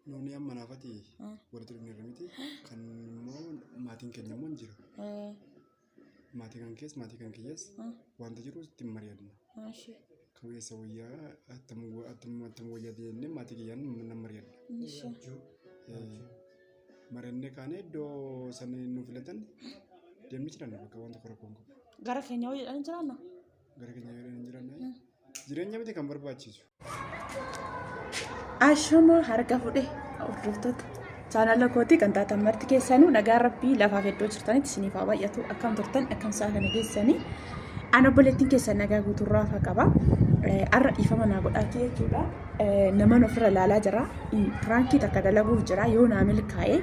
Nuuni amma naafati walitti dhufneerra miti. Kan immoo maatiin keenya immoo hin jiru. Maatii kan kees maatii kan kiyyaas wanta jiru ittiin mari'anna. Ishee. Kan keessa wayyaa attam attam attam wayyaa jennee maatii kiyyaan nan mari'adha. Ishee. Mari'annee kaanee iddoo sana nu filatan deemni jiranna bakka wanta tokko rakkoon qabu. Gara keenya hoo jedhanii jiraanna? Gara keenya yoo hin jiranna jireenya miti kan barbaachisu. Ashamaa harka fudhe hordoftoota chaanala kootii kan taatan marti keessanuu nagaan rabbii lafaaf iddoo jirtanitti isiniif haa baay'atu. Akkam turtan, akkam sa'a kana geessanii? Ani obboleettiin keessan nagaa guuturraa fa qaba. Har'a dhiifama naa godhaati jechuudha. Naman ofirra ilaalaa jira. Piraankii takka dalaguuf jira yoo naa milkaa'e.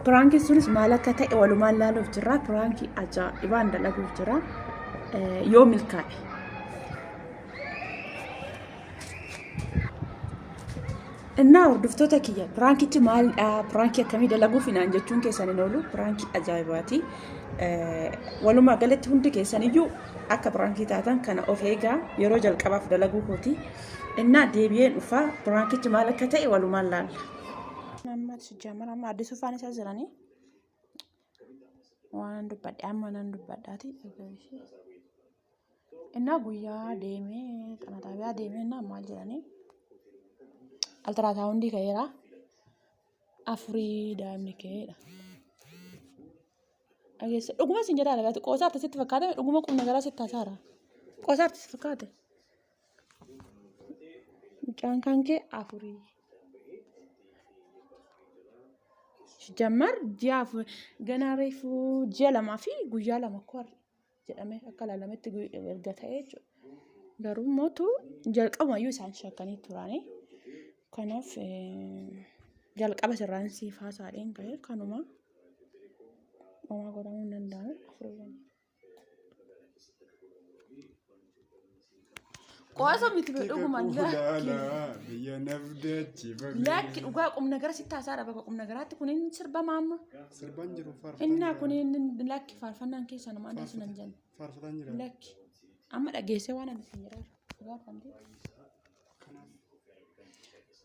Piraankiin sunis maal akka ta'e walumaan laaluuf jirra. Piraankii ajaa'ibaan dalaguuf jira. Yoo milkaa'e. Innaa hordoftoota kiyya, piraankichi maalidha? Piraankii akkamii dalaguuf naan jechuun keessan hin oolu. Piraankii ajaa'ibaati. Walumaa galatti hundi keessan iyyuu akka piraankii taatan kana of eegaa, yeroo jalqabaaf dalaguu kooti. Innaa deebi'een dhufa, piraankichi maal akka ta'e walumaan laalla. Amma sijjaamara amma addisuu faan isaa jiranii waan dubbadhe amma nan dubbadhaati. Innaa guyyaa deemee xana xaabiyaa deemee innaa maal jedhanii, altiraasaawundii ka'eera, afurii daa'imni ka'eedha. Dhageessa, dhuguma sin jedhaa labaati, qoosaa artisitti fakkaate, dhuguma qubna garaa sitti haasaara. Qoosaa artisitti fakkaate. Mucaan kan kee afurii. Jammar ji'a 4 ganaa reefuu ji'a 2 fi guyyaa 2 koo jedhamee akka ilaalametti erga ta'e jechuudha. Garuu mootu jalqabumayyuu isaan shakkanii turani. Kanaaf jalqaba sirraan siif haasaadheen ka'e, kanuma homaa godhamuu hin danda'amu, afurii. Qoosa miti bee, dhuguma lakki. Biyya nafdachifame. Lakki, dhugaa qubna gara sitti haasaadha, bakka qubna garaatti kun hin sirbama amma. Sirbaan jiru, faarfataan Innaa jira. kun hin lakki, faarfannaan keessa nama adda sunan jenna. Faarfataan jira. Lakki. Amma dhageessee waan ani sin jedhaa dhugaa kan ta'e. Kanaaf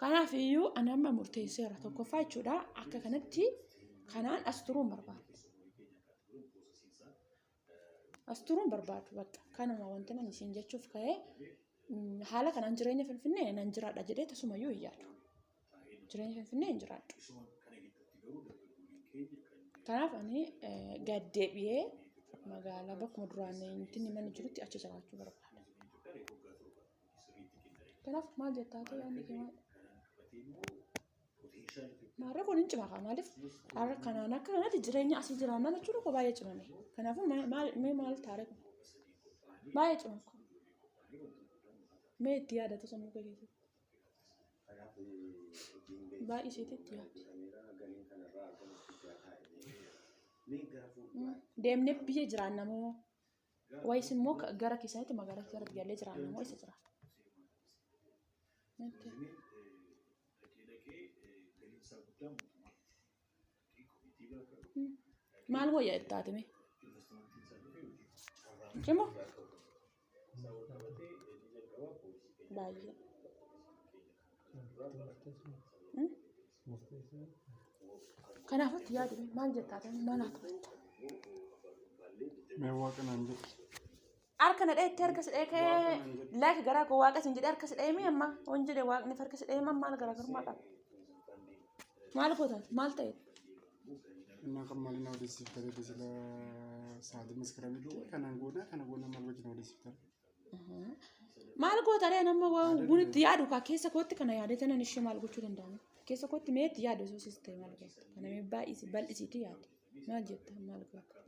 Kanaaf iyyuu ani amma murteesseera, tokkoffaa jechuudha, akka kanatti kanaan as turuun barbaadu. As turuun barbaadu bakka kanuma. Wanti nan isin jechuuf ka'ee, haala kanaan jireenya Finfinnee nan jiraadha jedhee tasumayyuu hin yaadu. Jireenya Finfinnee hin jiraadhu. Kanaaf ani gad deebi'ee magaalaa bakkuma duraan inni manni jirutti achi jiraachuu barbaada. Kanaaf maal jettaa ta'e, yaadni kee maal? Maarree kun hin cima kaa, maaliif har'a kanaan akka kanatti jireenya asii jiraannaan jechuun koo baay'ee cimame. Kanaafuu maal mee maal taaree kun baay'ee cima kun. Mee itti yaadatu sammuu kee keessatti. Baay'ee isheetti itti yaadi. Deemnee biyya jiraanna moo wayis immoo gara keessanitti magaalaa gara biyyaallee jiraanna moo isa jiraanna? Maal wayya itti taatime? Cimo? Baay'ee. Kanaafuu itti yaadime, maal jettaa ta'e, maal haa ta'u? Mee waaqa naan jedhi. Harka na dhayetti, harka si dhahee ka'ee, laaki garaa koo waaqa sin jedhee harka si dhahee, mi amma waan jedhe waaqni harka si dhahee, maal garaagarummaa qaba? Maal goota, maal ta'e? Innaa kan maaliin na odeessiif ta'e, sila sa'aatii maskaramii duwwaa kanaan goonaa kana goonaa maal wajjin odeessiif ta'e? Maal goota ree, nama waan itti yaadu kaa keessa kootti kana yaadee tanan ishee maal gochuu danda'ama? Keessa kootti mee itti yaadu osoo sis ta'e maal goota? Kana mee baay'isi bal'isiitii yaadi. Maal jetta, maal goota?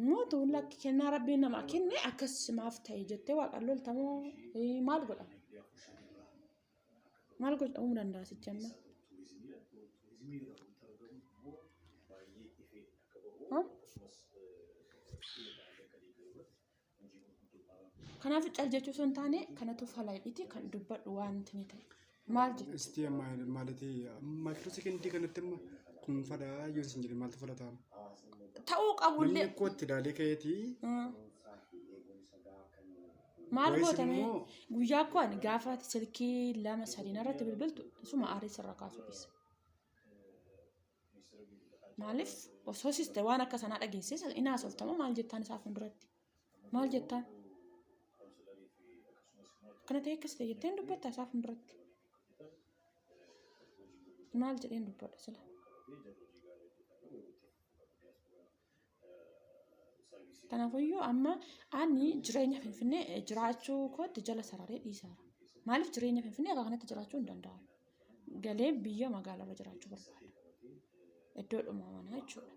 Mootu lakki, kennaa rabbiin namaa kenne akkas maaf ta'e jettee waaqaan loltamoo maal godhama? Maal godhamuu danda'a sichi amma? Kanaaf cal jechuu osoo hin taane kanatu falaydhiti kan dubbadhu waan ni ta'e. Maal jettu? Isti amma maaliti maayikiroo sekendii kanatti amma kun fadhaa yoo isin jedhe maaltu falataa? Ta'uu qabullee. Namni koo itti ilaalee ka'eetii. Maal Wayis gootame immoo guyyaa koo ani gaafa ati silkii lama sadiin irratti bilbiltu isuma aarii sirra kaasuu dhiisa. Maaliif osoo siste waan akka sanaa dhageessee inni haasoftamoo maal jettaan isaa fuulduratti? Maal jettaan? Akkana ta'e akkas ta'e jetteen dubbatta isaa fuulduratti. Maal jedheen dubbadha sila? Kanaafiyyuu amma ani jireenya Finfinnee jiraachuu kootti jala sararee dhiisaara. Maaliif jireenya Finfinnee akka kanatti jiraachuu hin danda'amu. Galee biyya magaalarra jiraachuu barbaada. Iddoodhuma manaa jechuudha.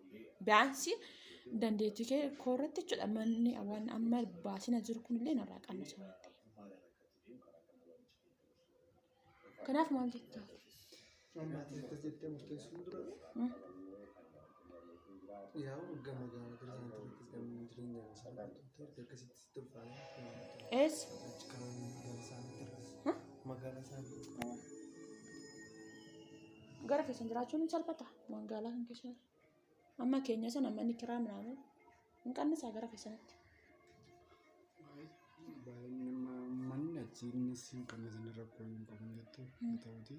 Biyaansi dandeettii kee koorratti jechuudha manni waan amma baasina jiru kunillee narraa qannasa waan ta'eef. Kanaaf maal jettaa? Amma ati akkas jettee murteessuun dura yaa'u gama gama gara isaaniitti gama jireenya isaanii akkasitti sitti ulfaata. Eessa? Achi karaa magaalaa isaaniitti irra magaalaa isaanii. Gara keessan jiraachuun hin salphata magaalaa kan keessa. Amma keenya sana manni kiraa minaamin hin qannisaa gara keessanitti. Baay'inni manni achi innis hin qabne isin rakkoo hin qabu jettu haa ta'uti.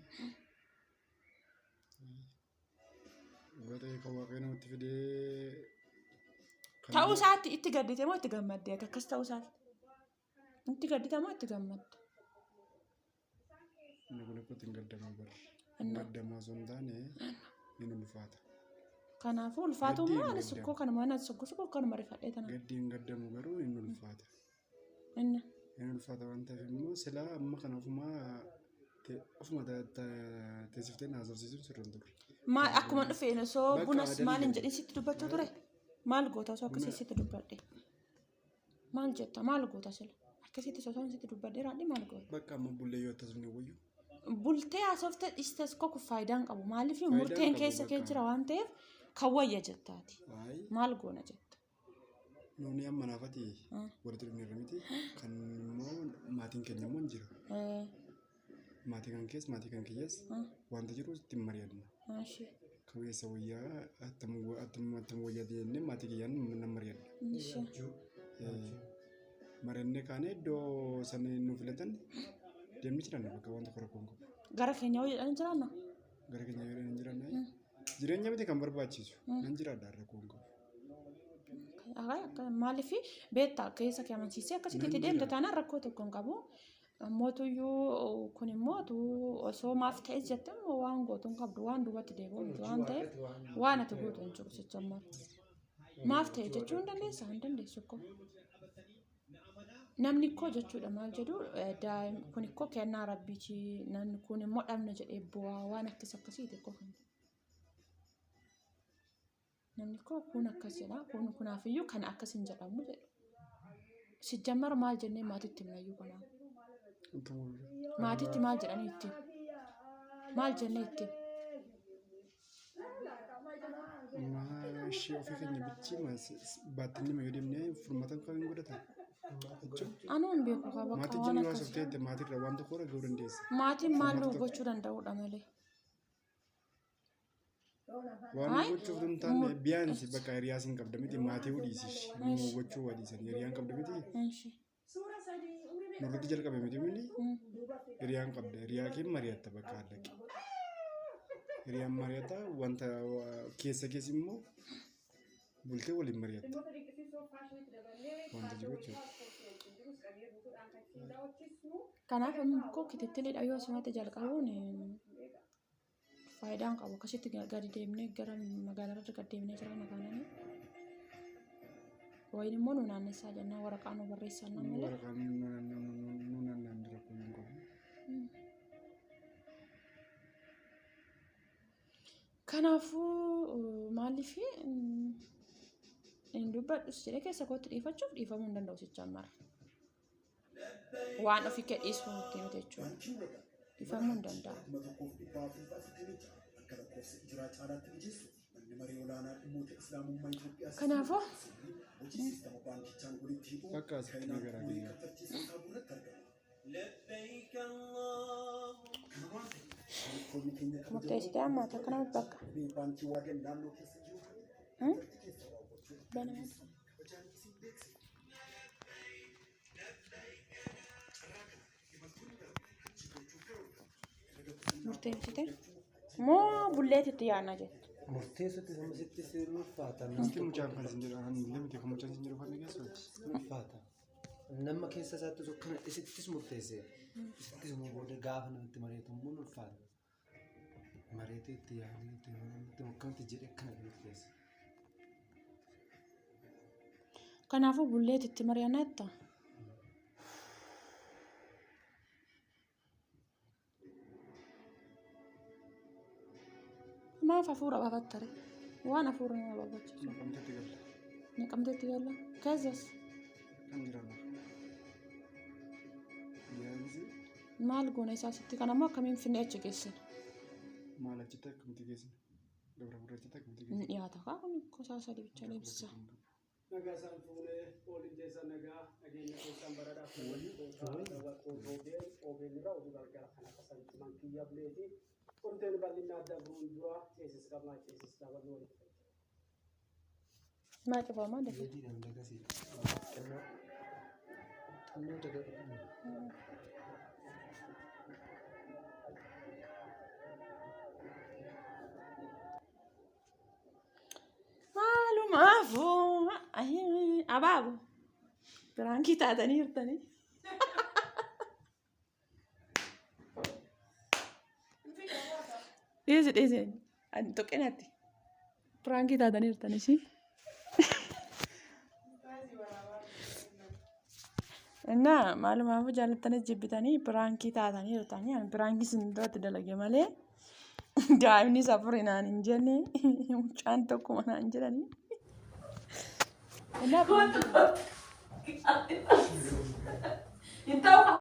Dhugaa ta'ee kan waaqayyo namatti fidee kan Ta'uu isaatti itti gaddite moo itti gammadde ati akkas ta'uu isaatti? Itti gaddite moo itti gammadde? Inni kun akkatti hin gaddamu bara. Hin gaddamu osoo hin taane hin ulfaata. Kanaafuu ulfaatu Gaddii immoo hin anis gaddamu. ikkoo kanuma anas soggosu koo kanuma rifadhee tana. Gaddi hin gaddamu garuu hin ulfaata. Inni Hin ulfaata waan ta'eef immoo silaa amma kana ofumaa ofuma teessiftee na haasofsiisuun sirra hin turre. Maal akkuma dhufeen osoo Bakka bunas aadaa maal hin danda'e. jedhin sitti dubbachuu ture? Maal goota osoo akkasii sitti dubbadhe? Maal jetta maal goota sila? Akkasitti osoo sitti dubbadhe raadhi maal goota? Bakka amma bullee yoo akkasumni wayyu. Bultee haasofte dhiistes koo kun faayidaa hin qabu. Maaliif Faayidaa hin murteen qabu keessa kee bakka. jira waan ta'eef kan wayya jettaati. Ayi Maal goona jetta? Nuuni amma naafati walitti dhufneerra miti. Kan immoo maatiin keenya immoo hin jira. Maatii kan kees maatii kan kiyyaas wanta jiru ittiin mari'anna. Kan keessa wayyaa attam attam attam wayyaa jennee maatii kiyyaan nan mari'adha. Mari'annee kaanee iddoo sana nu filatan deemni jiranna bakka waan tokko rakkoo hin qabu. Gara keenya hoo jedhanii jiraanna? Gara keenya yoo hin jiranna jireenya miti kan barbaachisu nan jiraadha rakkoo hin qabu. Maaliif beektaa keessa kee amansiisee akkasitti itti deemte taanaan rakkoo tokko hin qabu. Mootuyyuu kun immoo osoo maaf ta'es jettee immoo waan gootu hin qabdu waan duubatti deebi'u miti waan ta'eef waan ati gootu hin jiru sicha ammaa. Maaf ta'e jechuu hin dandeessaa hin dandeessu koo. Namni koo jechuudha maal jedhu kun ikkoo kennaa rabbiiti namni kun immoo dhabna jedhee bu'aa waan akkas akkasiiti koo kan. Namni koo kun akkas jedha kun kunaafiyyuu kana akkas hin jedhamu jedhu. Sijjammar maal jennee maatitti himnayyuu kanaaf. Maatitti maal jedhanii itti himu? Maal jennee itti himu? Amma ishee ofii keenya bichi baattinni yoo deemnee furmaata kan hin godhatan. Anuu hin beeku kaa bakka Maatii waan jennu akkas. haasofteette maatirra waan tokko irra gahuu dandeessa. Maatiin maal nu gochuu danda'udha malee. Waan Ayi. gochuuf hin taane biyaansi bakka hiriyaa sin qabda miti maatii hudhiisish nu gochuu wadiisan hiriyaan qabda miti Inshi. nurratti jalqabe miti mini hiriyaan qabda hiriyaa kee mari'atta bakka allaqe. Hiriyaan mari'atta wanta keessa keessa immoo bultee waliin mari'atta wanta jiru jechuudha. Kanaaf immoo kitittiliidha yoo asumatti jalqabuun faayidaa hin qabu. Akkasitti gadi deemnee gara magaalaa irratti gad deemnee jiraanna taanaan. Wayin immoo nu naannessaa jennaan waraqaa nu barreessaa jennaan malee. Waraqaan nu naannaan rakkoo hin qabu. Kanaafuu maaliif hin dubbadhus jedhee keessa kootti dhiifachuuf dhiifamuu hin danda'u sicha ammarra. Waan ofii kee dhiisuu miti miti jechuudha. Dhiifamuu hin danda'amu. Kanaafuu Bakka asitti na garaa kiyya. Murteessitee amma ati akkanamatti bakka. Banamatti. Murteessite moo bulleetitti yaadna jettu? Murteessutti sama sitti si ulfaata. Miti mucaan kan isin jedhu ani illee miti kan mucaan isin jedhu kan keessatti. Ulfaata. Nama keessa isaatti osoo kana isittis murteesse. Isittis immoo booda gaafa namatti mari'atu immoo ni ulfaata. Mari'atee itti yaadee itti namatti akkanatti jedhee akkana murteesse. Kanaafuu bulleetitti mari'anna jetta? Maaf hafuura baafattare? Waan hafuura nama baafachiisu. Naqamteetti galla. Naqamteetti galla. Keessas Kan jiraannu. Yaansi maal goona isaa sitti kana immoo akkamiin finne achi geessina? Maal achitti akkamitti geessina? Gabra gurraachitti akkamitti Hin geessina? dhiyaata kaa kun gosaa sadii bicha leebisa. Nagaa isaan fuunee waliin jeessa nagaa nageenya keessan baradhaaf OBN irraa oduu gargaara kan akka santiman kiyya buleeti. Qurteen bal'inaa dabruun dura ceesis qabnaa ceesis daawwanni walitti fayyada. Maa cufamaa dafee? Leediidhaan dagasii. Xinnoo. Xinnoo dagasii. Maalumaafuu abaabu biraankii taatanii jirtanii. Dhiisi dhiisi ani tuqinatti biraankii taatanii jirtanii ishii. Innaa maalumaafuu jaallattanii jibbitanii piraankii taatanii jirtanii ani piraankii isin duratti dalage malee daa'imni safuri naan hin jenne mucaan tokkuma naan jedhanii. Innaa piraankii. Hin ta'u.